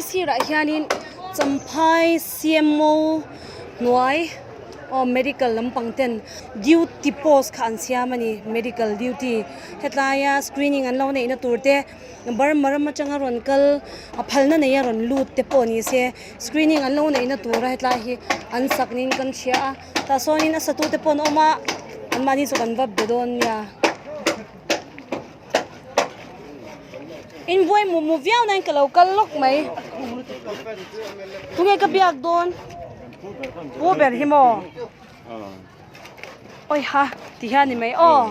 Helai sirah hianin Champhai CMO hnuai aw medical lampang ten duty post kha an siam a ni medical duty hetlaia screening an lo neihna tur te Burma ram atanga rawn kal a phalna nei a rawn lut te pawh ni se screening an lo neihna tura hetlai hi an sak niin kan hria a tah sawnin a satu te pawh an awm a anmahni chu kan va be dawn nia. In buai mu mu viau nain ka lo kal lawk mai. Tunge ka biak dawn? Pu ber hi maw? Oi ha, ti hian ni mai aw.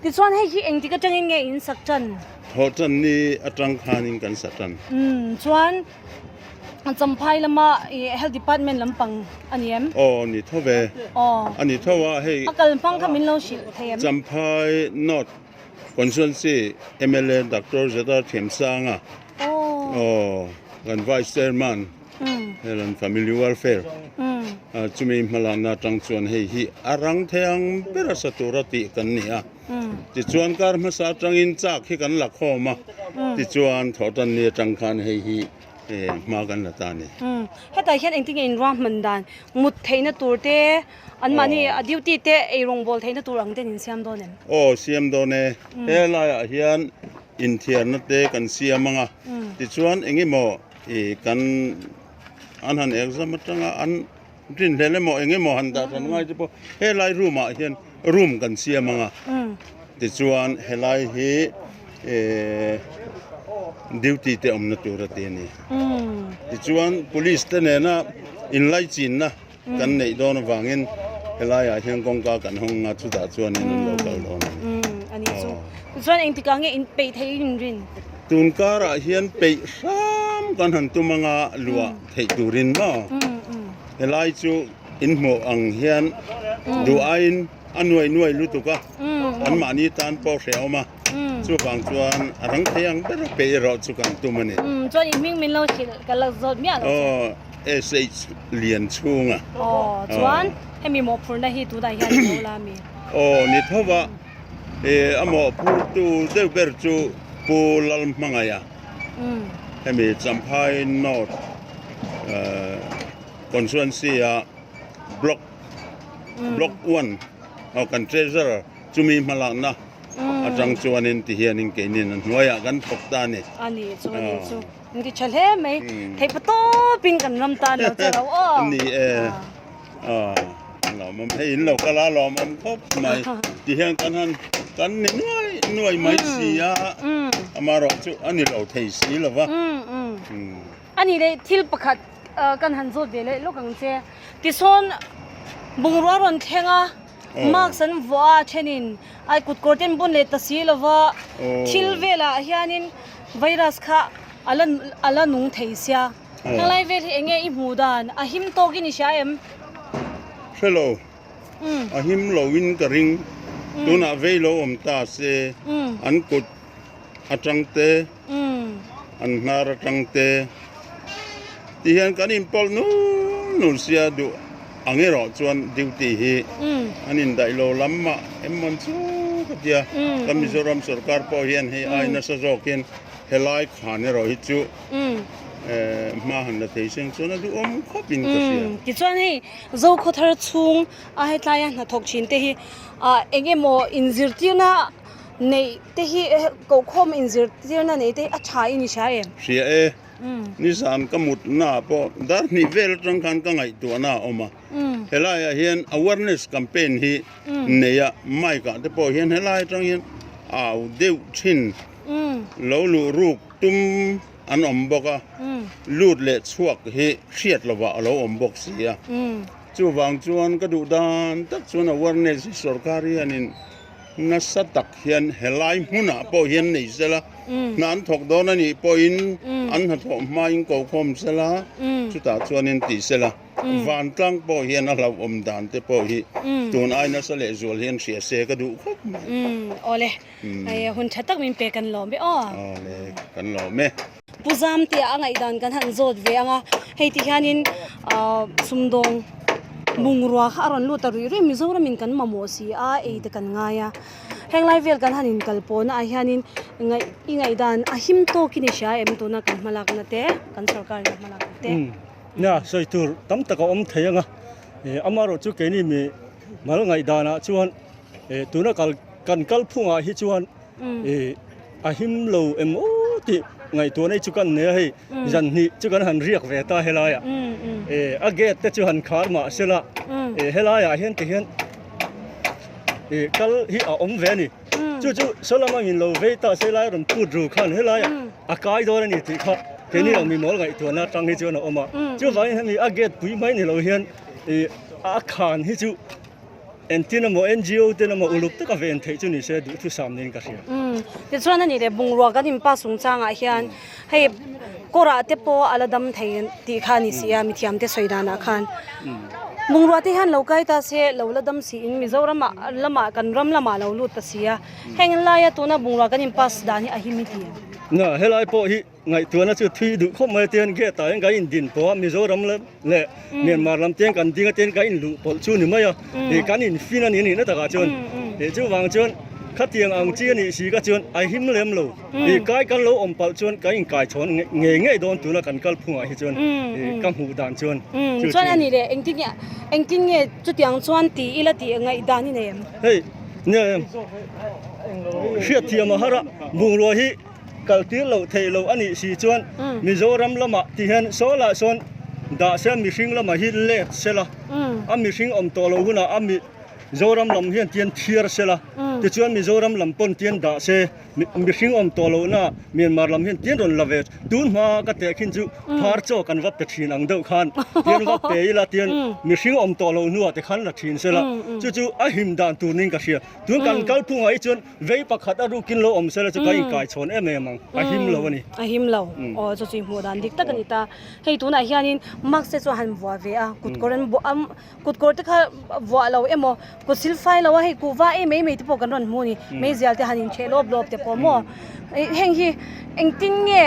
Tichuan hei hi engtik atangin nge in sak tan? Thawh tan ni atang khanin kan sa tan. Umm chuan Champhai lama ih Health Department lampang a ni em? Aw ni tho ve. Aw. A ni tho a hei. A kal hmang kha min lo hrilh thei em? Champhai North Constituency mla Doctor Zeta Thiamsanga aw kan Vice Chairman Health and Family Welfare chumi hmalakna atang chuan hei hi a rang thei ang ber a sa tura tih kan ni a. Tichuan kar hmasa atangin chak hi kan la khawm a, tichuan thawhtanni atang khan hei hi hma kan la ta a ni. Hetah hian engtin nge inruahman dan mut theihna tur te An mahni a duty te ei rawngbawl theihna tur ang ten in siam dawn em? Aw siam dawn e. He laiah hian inthiarna te kan siam ang a, tichuan engemaw ih kan an han exam atanga an rinhlel emaw engemaw han dah hran ngai te pawh helai room ah hian room kan siam ang a, tichuan helai hi eh duty te awmna tur a ti a ni. Tichuan police te nena inlaichinna. Kan neih dawn avangin helaiah hian kawngka kan hawng a, chutah chuanin an lo kal dawn a ni. A ni chu. Tichuan engtikah nge in peih thei in rin? Tun karah hian peih hram kan han tum anga luah theih turin maw? Helai chu in hmuh ang hian duh aiin a nuai nuai lutuk a, anmahni tan pawh hrehawm a, chuvang chuan a rang thei ang ber a peih erawh chu kan tum a ni. Chuan in hming min lo hrilh ka la zawt miah lo che. SH Lianchhunga. Aw, chuan hemi mawhphurhna hi tunah hian i lo la mi? Aw, ni tho va, e a mawhphurtu deuh ber chu Pu Lalhmangaia, hemi Champhai North Constituency-a Block Block 1 aw kan Treasurer chumi hmalakna atang chuanin tihianin keinin a hnuaiah kan thawk ta a ni. A ni chu, a ni chu. An ti tha hle mai. Theih pa tawpin kan ram tan lo che lo aw. Ni e. Lawmawm hei in lo kal a lawmawm khawp mai. Ti hian kan han kan ni nuai nuai mai si a. Amaherawh chu a ni lo thei si lo va. A ni leh thil pakhat kan han zawt ve leh lawk ang che. Tisawn bungrua rawn thleng a, mask an vuah a thenin ai kut kawr ten bun leh ta si lo va, thil velah hianin virus kha a la a la nung thei sia. Helai vel hi eng nge i hmuh dan? A him tawkin i hria em? Hre lo. A him loin ka ring. Tunah vei lo awm ta se an kut atang te, an hnar atang te ti hian kan inpawlh nul nul sia duh ang erawh chuan duty hi an indaih lo lam mah em mawn chu ka tia. Kan Mizoram sorkar pawh hian hei ai nasa zawk hian helai khan erawh hi chu hma han la thei seng chuan a duhawm khawp in ka hria. Tichuan hei Zokhawthar chhung a hetlai a hnathawk thin te hi eng emaw inzirtirna Neih te hi kohkhawm inzirtirna neih te hi a tha i ni hria em? Hria e. Nizan ka mutna ah pawh dar hnih vel atang khan ka ngaihtuahna a awm a. Helaiah hian awareness campaign hi nei a, mic ah te pawh hian helai atang hian au deuh thin lo luh ruk tum an awm bawk a, lut leh chhuak hi hriat lovah a lo awm bawk si a. Chuvang chuan ka duh dan tak chuan awareness hi sorkar hianin Nasa tak hian helai hmunah pawh hian nei sela, hna an thawk dawn a nih pawhin an hnathawh hmain ko khawm sela, chutah chuanin ti sela, vantlang pawh hian a hlauhawm dan te pawh hi tun ai nasa lehzual hian hria se ka duh khawp mai. Awle, hei hun tha tak min pe kan lawm e aw. Awle, kan lawm e. Pu Zamtea a ngaihdan kan han zawt ve ang a, hei ti hianin sumdawng bungrua kha a rawn lut ta ruih ruih Mizoramin kan mamawh si a, ei te kan ngai a. Heng lai vel kan han inkal pawhna ah hianin ngaih i ngaihdan a him tawkin i hria em tuna kan hmalakna te kan sorkar in a hmalakna te. Nia sawi tur tam tak a awm thei ang a, amaherawh chu keini mi mal ngaihdanah chuan tuna kal kan kalphungah hi chuan a him lo em aw tih ngaihtuahna hi chu kan nei a hei zan hnih chu kan han riak ve ta helaiah a gate te chu han khar mah sela helaiah hian tihian kal hi a awm ve a ni chu chu saw lama min lo vei ta se helai rawn put ru khan helaiah a kai dawn a ni tih kha keini lo mimawl ngaihtuahna atang hi chuan a awm a chuvangin hemi a gate pui mai ni lo hian a khan hi chu Engtin emaw NGO ten emaw uluk taka ven theih chu ni se duhthusam niin ka hria. Tichuan a ni leh bungrua kan inpa chungchangah hian hei kawrah te pawh a la dam thei tih kha a ni si a mithiam te sawi danah khan. Bungrua te hian lo kai ta se lo la dam siin Mizoram ah lamah kan ram lamah lo lut ta si a. Heng laia tuna bungrua kan inpass dan hi a him i ti em? Na helai pawh hi Ngaihtuahna chu thui duh khawp mai atian gate ah hian kan indin pawh a Mizoram lam leh Myanmar lam te hian kan ding a tian kan inluh pawlh chu ni mai a ih kan infin a ni anih na takah chuan ih chuvang chuan khatiang ang chi a nih si kha chuan a him lem lo ih kai kan lo awm palh chuan kan inkai chhawn ngei ngei dawn tuna kan kalphungah hi chuan ih ka hmuh dan chuan chu chuan a nih leh engtin nge engtin nge chutiang chuan ti ila tih ngaihdan i nei em? Hei nia em hriatthiam a har a bungrua hi. Kal tir loh theih loh a nih si chuan Mizoram lamah ti hian saw lah sawn dah se mihring lamah hi let se la, a mihring awm tawh loh hunah a mi Zoram lam hian tian thiar se la, tichuan Mizoram lam pawn tian dah se mihring awm tawh lohna Myanmar lam hian tian rawn la ve tun hma ka teh khin chu phar chaw kan va pe thin ang deuh khan tian va pe ila tian mihring awm tawh loh hnuah te khan la thin se la, chu chu a him dan tur niin ka hria. Tun kan kalphungah hi chuan Vei pakhat a rukin lo awm sela chu ka inkai chhawn em em ang, a him lo a ni. A him lo, aw chu chu hmuh dan dik tak a ni ta. Hei tunah hianin mask te chu a han vuah ve a, kut kawr an vuah a, kut kawr te kha vuah lo emaw kut sil fai lo a hei kuhva ei mai mai te pawh kan rawn hmu a ni, meizial te han incheh lawp lawp te pawh maw. Heng hi engtin nge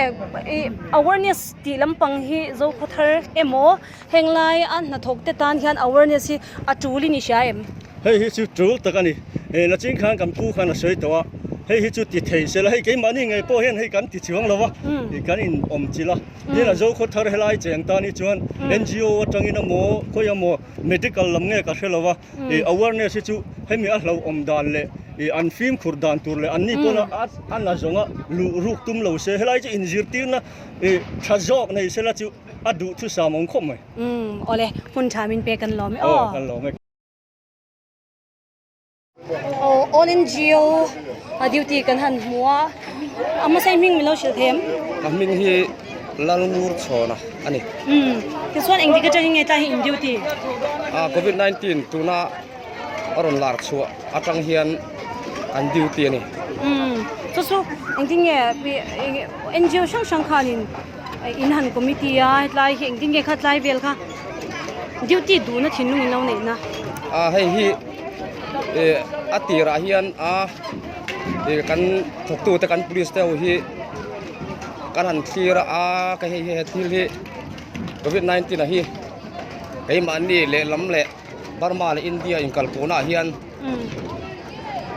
awareness tih lampang hi Zokhawthar emaw Heng lai a hnathawk te tan hian awareness hi a tul in i hria em? Hei hi chu tul tak a ni. Hei Lachin khan kan pu khan a sawi tawh a, hei hi chu ti thei se la, hei keimahni ngei pawh hian hei kan ti chuang lo va, kan in awm chilh a. Tin a Zokhaw thar helai cheng tan hi chuan NGO atangin emaw khawi emaw medical lam nge ka hre lo va, awareness hi chu hemi a hlauhawm dan leh an fimkhur dan tur leh anni pawn a na zawnga luh ruk tum lo se, helai chu inzirtirna tha zawk nei se la chu A duh thu sam awm khawp mai. Umm awle hmun tha min pek kan lawm e aw. Aw kan lawm e. Aw all NGO a duty kan han hmu a, a hmasa hming min lo hrilh thei em? Ka hming hi Lalngur Chhawna a ni. Umm tichuan engtik atangin nge tlai hi in duty? Ah covid 19 tuna a rawn lar chhuah atang hian an duty a ni. Umm chu chu engtin nge NGO hrang hrang khanin In han committee a hetlai hi engtin nge kha tlai vel kha duty duhna thinlung in lo neih na. A hei hi eh a tirah hian a eh kan thawktu te kan police te ho hi kan han thlir a a ka hei hi he thil hi covid 19 a hi keimahni lehlam leh Burma leh India inkalpawhna ah hian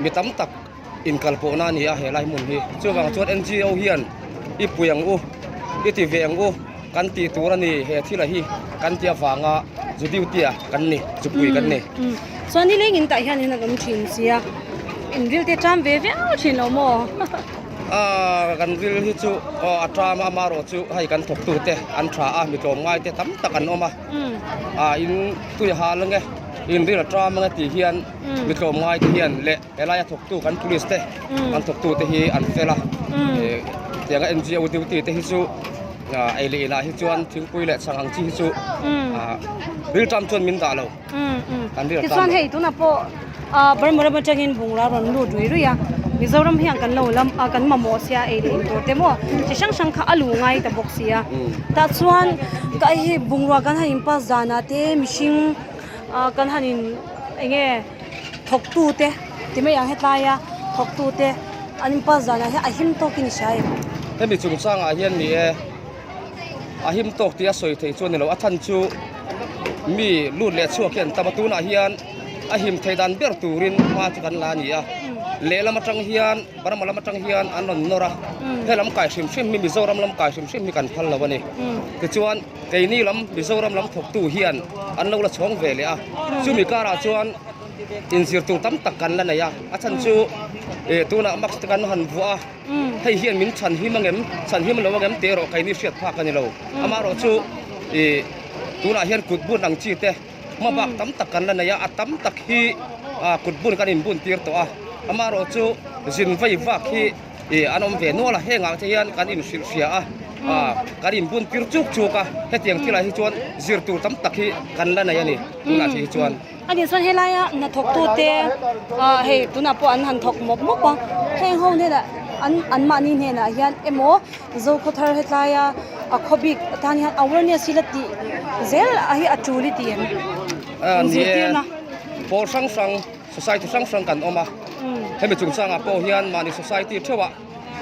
mi tam tak. Inkalpawhna a ni a helai hmun hi. Chuvang chuan NGO hian i pui ang u, i ti ve ang u kan tih tur a ni he thila hi kan tih avanga zu duty a kan ni, zu pui kan ni. Chuan nileng in tah hian in an awm thin sia, in ril te ṭam ve viau thin lo maw? Aaa kan ril hi chu aw a ṭam a, amaherawh chu hei kan thawktu te an ṭha a, mi tlawmngai te tam tak an awm a, aa in tui hal ange, in ril a ṭam ange tih hian mi tlawmngai te hian leh Helaia thawktu kan police te an thawktu te hi an fel a tianga NGO duty te hi chu ei leh inah hi chuan thingpui leh chhang ang chi hi chu rilṭam chuan min dah lo kan rilṭam tichuan hei tunah pawh Burma ram atangin bungrau rawn lut rui rui a Mizoram hian kan lo lam kan mamawh sia ei leh in tur te maw chi hrang hrang kha a lu ngai ta bawk sia tah chuan ka hei bungrua kan han in pass danah te mihring kan han in eng nge. Thawktute ti mai ang hetlaia thawktute an inpass zanah hian a him tawkin i hria em? Hemi chungchangah hian ni e, a him tawk tih a sawi theih chu a ni lo. A chhan chu mi lut leh chhuak hi an tam a, tunah hian a him theih dan ber turin hma chu kan la a ni a. Lehlam atang hian Burma lam atang hian an rawn nawr a, helam kai hrim hrim hi Mizoram lam kai hrim hrim hi kan phal lo a ni. Tichuan keini lam Mizoram lam thawktu hian an lo la chhawng ve leh a, chumi karah chuan inzir tur tam tak kan la nei a, a chhan chu tunah mask te kan han vuah a, hei hian min chhan him angem, chhan him lo angem tih erawh keini hriat phak a ni lo. Amaherawhchu tunah hian kut bun ang chi te. Hmabak tam tak kan la nei a, a tam tak hi kut bun kan inbun tir tawh a, amaherawh chu zin vei vak hi an awm ve nual a, hengah te hian kan inhrilh hria a, kan inbun tir chuk chuk a, hetiang thilah hi chuan zir tur tam tak hi kan la nei a ni tunah hi chuan. A nih chuan helaia hnathawktute hei tunah pawh an han thawk mawp mawp a, heng ho hnenah an anmahni hnenah hian emaw Zokhawthar hetlaia a khaw bik atan hian awareness hi la tih zel a hi a tul i ti em? Inzirtirna. Pawl hrang hrang, society hrang hrang kan awm a, hemi chungchangah pawh hian mahni society theuhah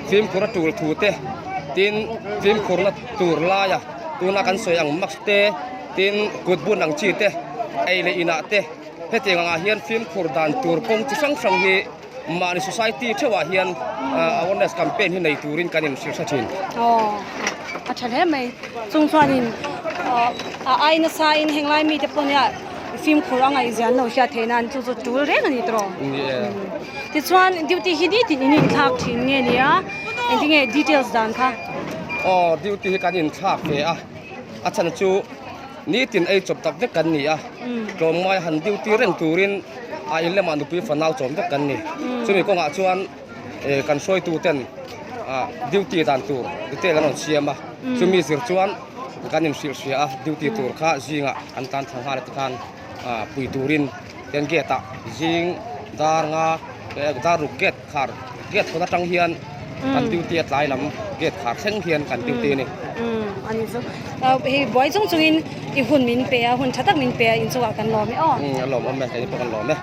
fimkhur a tul thu te, tin fimkhurna tur laia tuna kan sawi ang mask te, tin kut bun ang chi te, ei leh inah te hetiang angah hian fimkhur dan tur kawng chi hrang hrang hi Mahni society theuhah hian awareness campaign hi nei turin kan inhrilh hre thin. Aw, a tha hle mai. Chung chuanin a ai nasain henglai mite pawh nia fimkhur a ngaihzia an lo hriat theih nan chu chu tul reng a ni tawh. Ni e. Tichuan duty hi nitin in inthlak thin nge nia? Engtinge details dan kha? Aw, duty hi kan inthlak ve a, a chhan chu Nitin ei chawp tak vek kan ni a, tlawmngai han duty reng turin a in lamah nupui fanau chawm vek kan ni. Chumi kawngah chuan kan hruaitu ten duty dan tur detail an rawn siam a, chumi zir chuan kan inhrilh hria a, duty tur kha zingah an tan thla nghal a tikhan pui turin ten gate ah zing dar nga dar ruk gate khar gate khawn atang hian kan duty a tlai lam gate khar thleng hian kan duty a ni. A ni chu. Hei buai chung chungin i hun min pe a, hun tha tak min pe a inchungah kan lawm e aw. A lawmawm e, keini pawh kan lawm e.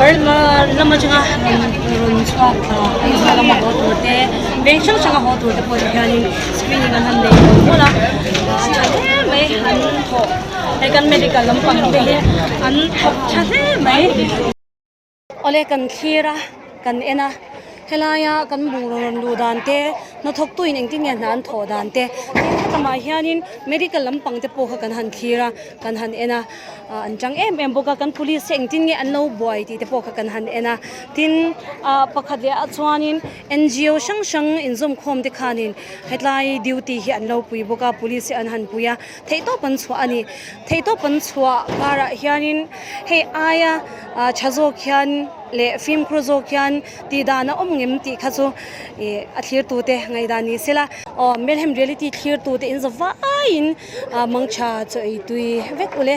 Burma lam atanga rawn chhuak Aizawl lama haw tur te veng hrang hranga haw tur te pawh hianin screening an han nei mawlh mawlh a a tha hle mai an thawh hei kan medical lampang te hi an thawk tha hle mai. Awle kan thlir a kan en a helaia kan bungraw rawn luh dan te. Hnathawktuin engtin nge hna an thawh dan te tin hetlangah hianin medical lampang te pawh kha kan han thlir a kan han en a ah an chang em em bawk a kan police te engtin nge an lo buai tih te pawh kha kan han en a tin ah pakhat leh ah chuanin N_G_O hrang hrang inzawmkhawm te khanin hetlai duty hi an lo pui bawk a police hi an han pui a theihtawp an chhuah a ni theihtawp an chhuah karah hianin hei aia ah tha zawk hian leh fimkhur zawk hian tih dan a awm ngem tih kha chu ih a thlir tute ngaihdan ni sela aw Melhem reality thlir tute in za vaiin ah mangtha chaw ei tui vek ule.